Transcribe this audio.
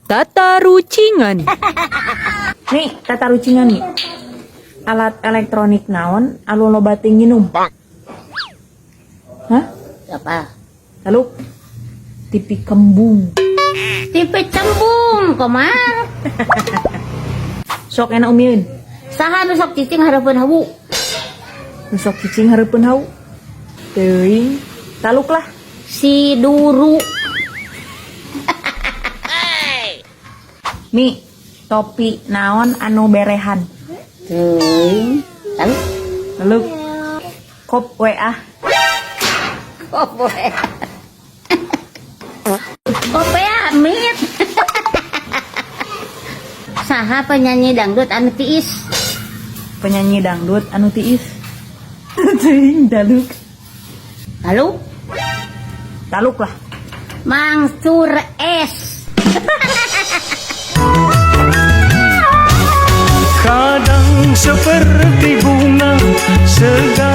Tatarucingan. Nih, tatarucingan nih. Alat elektronik naon anu loba teuing nginum? Hah? Apa? Lalu TV kembung. TV cembung, Komar. Sok enak umieun. Saha nu sok cicing hareupeun hawu? Nu sok cicing hareupeun hawu. Teuing. Taluk lah. Si Duru. Mi, topi naon anu berehan? Teuing. Taluk. Taluk. Kop WA. Kop WA. Kop WA mit. Saha penyanyi dangdut anu tiis? Penyanyi dangdut anu tiis. Teuing taluk. Taluk? Taluk lah. Mangsur S. Kadang seperti bunga segar.